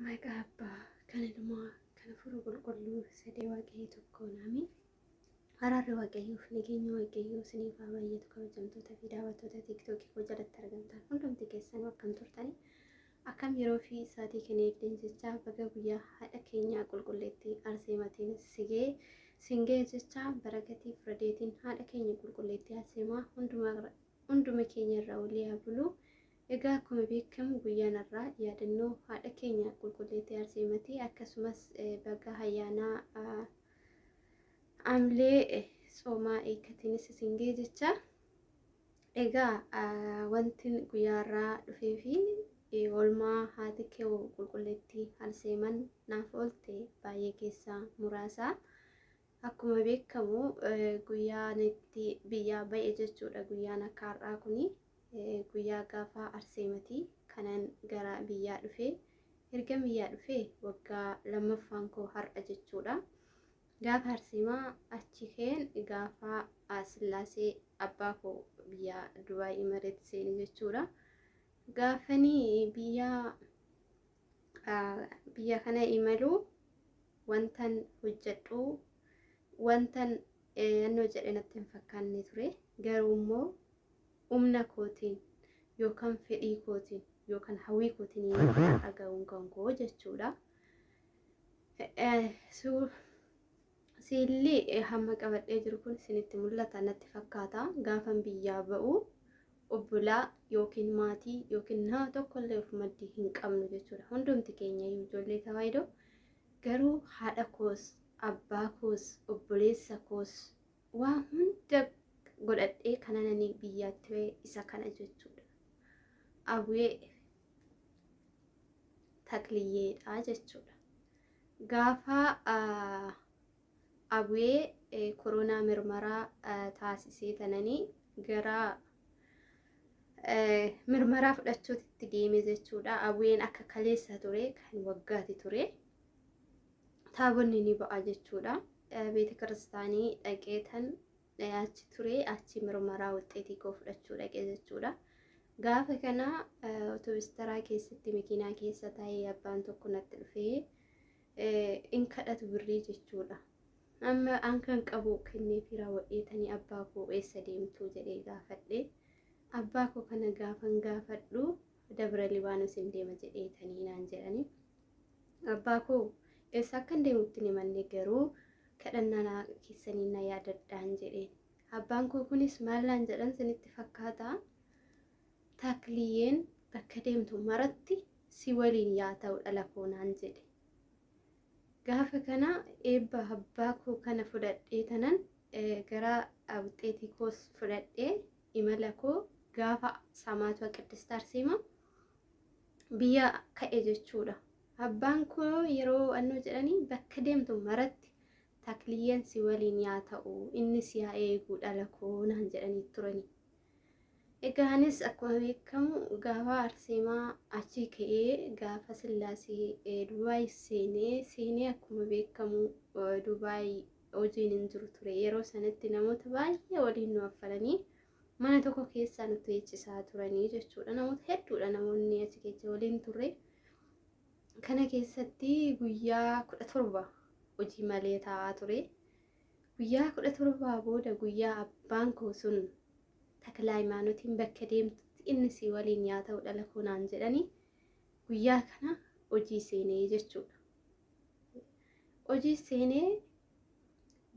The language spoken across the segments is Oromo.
Maqaa Abbaa, kan Ilmaa, kan Hafuura Qulqulluu, sadee Waaqayyo tokkoon amiin. Araarri Waaqayyoof nageenya Waaqayyoo isiniif haa baay'atu kabajamtoota fi daawwattoota tiiktookii koo jalatti argamtan hundumti keessanuu akkam turtani akkam yeroo fi sa'aatii kana eegdan jechaa baga guyyaa haadha keenyaa qulqulleettii Arseematiin sigee singee jechaa barakatiif radeetiin haadha keenya qulqulleettii Arseemaa hunduma keenya irra olii haa bulu. Egaa akkuma beekamu guyyaan har'aa yaadannoo haadha keenya qulqulleettii Arseematii akkasumas baga ayyaanaa Amlee tsoomaa eeggatiinis isin ga'e jecha. Egaa wanti guyyaa har'aa dhufee fi oolmaa haati kee qulqulleettii Arseeman naaf oolte baay'ee keessaa muraasa. Akkuma beekamu guyyaan itti biyyaa ba'e jechuudha guyyaan akka har'aa kuni. Guyyaa gaafa Arseemati kanan gara biyyaa dhufe. Ergan biyyaa dhufe waggaa lammaffaan koo har'a jechuudha. Gaafa Arseemaa achi keen gaafa Sillaasee abbaa koo biyya Dubaay Imareet seene jechuudha. Gaafanii biyya kana imalu wantan hojjedhu wantan annoo jedhe natti hin fakkaanne ture. Garuu immoo humna kootiin yookaan fedhii kootiin yookaan hawwii kootiin har'a ga'uun kan koo jechuudha. Siilli hamma qabadhee jiru kun isinitti mul'ata natti fakkaata. Gaafan biyyaa ba'u obbolaa yookiin maatii yookiin nama tokkollee of maddii hin qabnu jechuudha. Hundumti keenya iyyuu ijoollee tawaayidoo garuu haadha koos, abbaa koos, obboleessa koos waa hunda godhadhee kanan ani biyyaatti ba'e isa kana jechuudha. Abuyee takliyyeedha jechuudha. Gaafa abuyee koronaa mirmaraa taasisee tananii gara mirmaraa fudhachuutti deeme jechuudha. Abuyeen akka kaleessa ture kan waggaati ture. Taabonni ni ba'a jechuudha. Beeta kiristaanii dhaqee tan achi ture achi mirmaraa wuxxeetii koo fudhachuu dhaqe jechuudha. Gaafa kana otobis taraa keessatti makiinaa keessa taa'ee abbaan tokko natti dhufee in kadhatu birrii jechuudha. Amma an kan qabu kenneefii raawwadheetanii abbaa koo eessa deemtuu jedhee gaafadhe. Abbaa koo kana gaafan gaafadhu Dabra Libaanos hin deema jedheetanii naan jedhani. Abbaa koo eessa akkan deemutti hin himanne garuu kadhannaa naa keessaniin na yaadadhaan jedheen. Abbaan koo kunis maal naan jedhan sinitti fakkaata? Takliyyeen bakka deemtu maratti si waliin yaa ta'u dhala koo naan jedhe. Gaafa kana eebba abbaa koo kana fudhadhee tanan gara wuxxeetii koos fudhadhee imala koo gaafa Samaatwa Qiddist Arseemaa biyya ka'e jechuudha. Abbaan koo yeroo annoo jedhanii bakka deemtu maratti takliyyeen si waliin yaa ta'u inni si haa eegu dhala koo naan jedhanii turani. Egaa anis akkuma beekamu gaafa Arseemaa achii ka'ee gaafa Sillaasee Dubaay seenee seenee akkuma beekamu Dubaay hojiin hin jiru ture. Yeroo sanatti namoota baay'ee waliin nu affalanii mana tokko keessaa nu teechisaa turanii jechuudha. Namoota hedduudha namoonni achi keessa waliin turre. Kana keessatti guyyaa 17 hojii malee taa'aa ture. Guyyaa 17 booda guyyaa abbaan koo sun Takla Hayimaanotiin bakka deemtutti inni si waliin yaa ta'u dhala koo naan jedhanii guyyaa kana hojii seenee jechuudha. Hojii seenee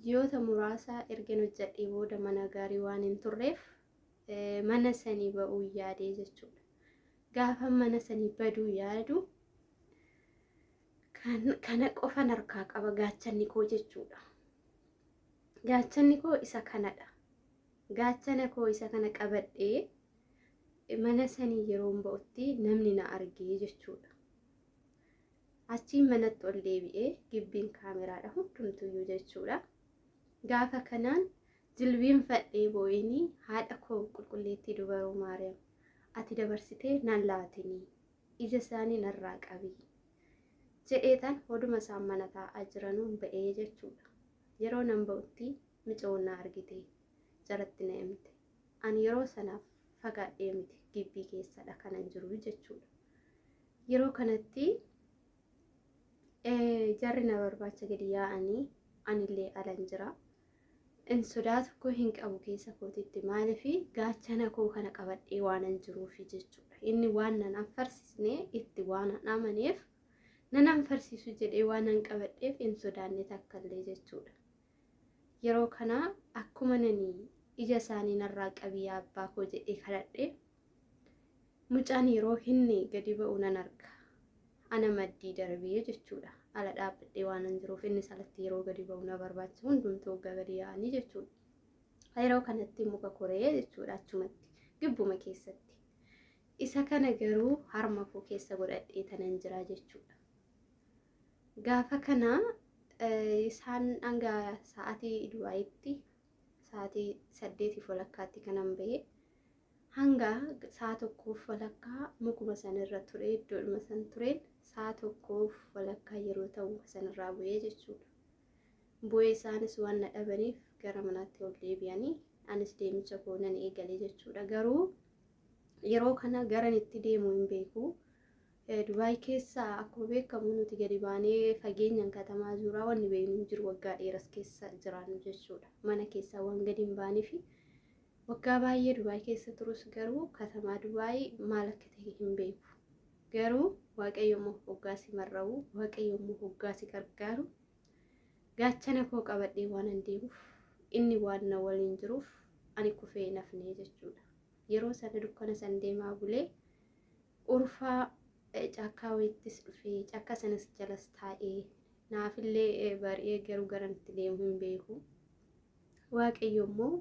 ji'oota muraasa ergan hojjedhee booda mana gaarii waan hin turreef mana sanii ba'uu yaadee jechuudha. Gaafa mana sanii baduu yaadu kana qofan harkaa qaba gaachanni koo jechuudha. Gaachanni koo isa kanadha. Gaachana koo isa kana qabadhee mana sanii yeroon ba'utti namni na argee jechuudha. Achiin manatti ol deebi'ee gibbiin kaameraadha hundumtuyyuu jechuudha. Gaafa kanaan jilbiinfadhee boo'eenii haadha koo qulqulleettii dubaroo Maariyaam ati dabarsitee nan laatinii ija isaanii narraa qabii jedheetan hoduma isaan mana taa'aa jiranuun ba'ee jechuudha. Yeroo nan ba'utti micoon na argite jaratti na himte. Ani yeroo sanaaf fagaadhee miti gibbii keessadha kanan jiru jechuudha. Yeroo kanatti Jarri na barbaacha gadi yaa'anii anillee alan jira. In sodaa tokko hin qabu keessa kootitti maaliif gaachana koo kana qabadhee waanan jiruufi jechuudha. Inni waan nan anfarsisne itti waan an amaneef nan anfarsiisu jedhee waan an qabadheef hin sodaanne takkallee jechuudha. Yeroo kana akkuma nani ija isaanii narraa qabi yaa abbaa koo jedhee kadhadhe mucaan yeroo inni gadi ba'u nan arga. Ana maddii darbee jechuudha. Ala dhaabbadhee waanan jiruuf innis alatti yeroo gadi ba'u na barbaachisa. Hundumtuu waggaa gadi yaa'anii jechuudha. Yeroo kanatti muka koree jechuudha achumatti gibbuma keessatti. Isa kana garuu harma koo keessa godhadhee tanan jira jechuudha. Gaafa kana isaan hanga sa'aatii Dubaayitti sa'aatii saddeetiif walakkaatti kanan bahe hanga sa'a tokkoof walakkaa mukuma sanirra ture iddoodhuma san tureen sa'a tokkoof walakkaa yeroo ta'u muka sanirraa bu'ee jechuudha. Bu'ee isaanis waan na dhabaniif gara manaatti ol deebi'anii anis deemicha koo nan eegale jechuudha. Garuu yeroo kana garan itti deemu hin beeku. Dubaay keessa akkuma beekamu nuti gadi baanee fageenyaan katamaa zuuraa wanni beeknu hin jiru waggaa dheeras keessa jiraannu jechuudha. Mana keessaa waan gadi hin baanefi waggaa baay'ee Dubaay keessa turus garuu katamaa Dubaay maal akka ta'e hin beeku. Garuu Waaqayyo immoo hoggaa si marra'u, Waaqayyo immoo hoggaa si gargaaru gaachana koo qabadhee waan deemuuf inni waan na waliin jiruuf ani kufee hin hafne jechuudha. Yeroo sana dukkana san deemaa bulee urfaa caakkaa wayittis dhufee caakkaa sanas jalas taa'ee naafillee bari'ee garuu garamitti deemu hin beeku. Waaqayyo immoo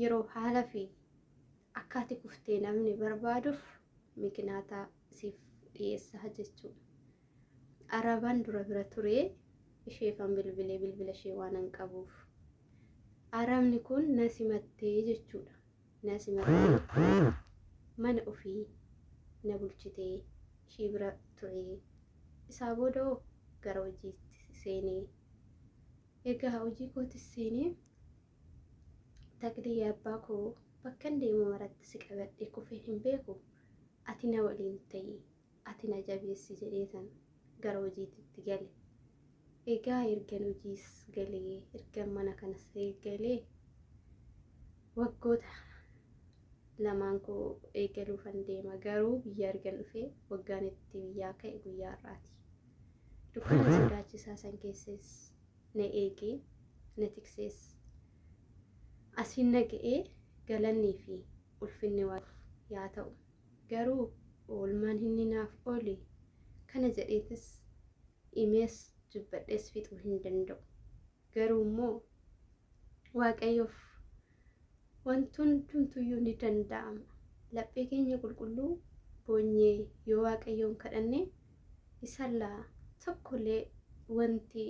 yeroo haala fi akka ati kuftee namni barbaaduuf mikinaata siif dhiyeessaa jechuudha. Arabaan dura bira ture isheefan bilbilee bilbila ishee waan hin qabuuf. Arabni kun na simattee jechuudha. Na simattee mana ofii na bulchitee ishii bira ture. Isaa booda hoo gara hojiitti seenee. Egaa hojii kootis seenee Takliyyee abbaa koo bakkan deemu maratti si qabadhee kufee hin beeku ati na waliin ta'i ati na jabeessi jedheetan gara hojiititti gale. Egaa ergan hojiis galee ergan mana kanas galee waggoota lamaan koo eegaluufan deema garuu biyya ergan dhufee waggaan itti biyyaa ka'e guyyaa har'aati. Dukkana sodaachisaa san keessas na eegee na tiksees asiin na ga'ee galannii fi ulfinni Waaqayyoof yaa ta'u. Garuu oolmaan inni naaf oole kana jedheetis himees dubbadhees fixuu hin danda'u. Garuu immoo Waaqayyoof wanti hundumtuyyuu ni danda'ama. Laphee keenya qulqulluu boonyee yoo Waaqayyoon kadhanne isallaa tokkollee wanti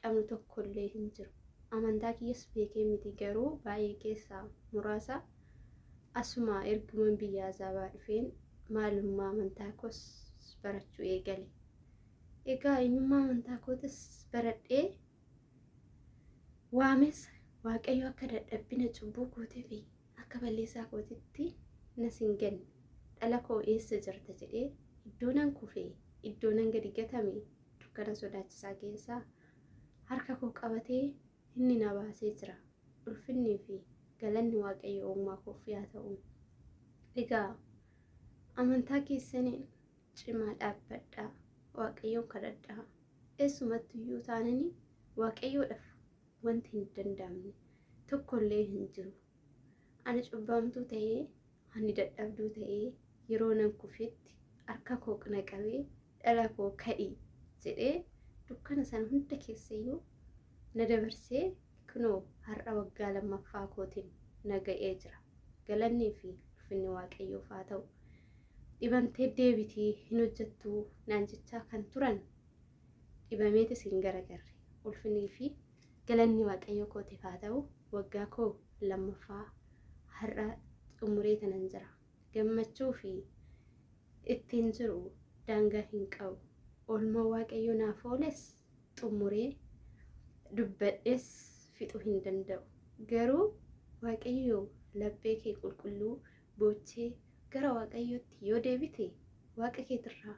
dhabnu tokkollee hin jiru. Amantaa kiyyas beekee miti garuu baay'ee keessaa muraasa asuma erguman biyya Azaabaa dhufeen maalummaa amantaa koos barachuu eegale. Egaa eenyummaa amantaa kootis baradhee waames Waaqayyo akka dadhabbina cubbuu kootii fi akka balleessaa kootitti nas hin ganne. Dhala koo eessa jirta jedhee iddoo nan kufe, iddoo nan gadi gatame dukkana sodaachisaa keessaa harka koo qabatee inni na baasee jira. Ulfinnii fi galanni Waaqayyo uumaa koof yaa ta'u. Egaa amantaa keessaniin cimaa dhaabbadhaa, Waaqayyoon kadhadhaa. Eessumattu iyyuu taanani Waaqayyoodhaaf wanti hin danda'amne tokkollee hin jiru. Ani cubbamtuu ta'ee, ani dadhabduu ta'ee yeroo nan kufetti harka koo na qabee dhala koo ka'i jedhee dukkana sana hunda keessayyuu na dabarsee kunoo har'a waggaa lammaffaa kootiin na ga'ee jira. Galannii fi ulfinni Waaqayyoof haa ta'u. Dhibamtee deebitii hin hojjettuu naan jechaa kan turan dhibameetis hin garagarre. Ulfinnii fi galanni Waaqayyoo kootiif haa ta'u. Waggaa koo lammaffaa har'a xumuree tanan jira. Gammachuu fi ittiin jiru daangaa hin qabu. Oolmaa Waaqayyoo naaf ooles xumuree dubbadhees fixuu hin danda'u. Garuu Waaqayyo laphee kee qulqulluu boochee gara Waaqayyootti yoo deebite Waaqa keetirraa.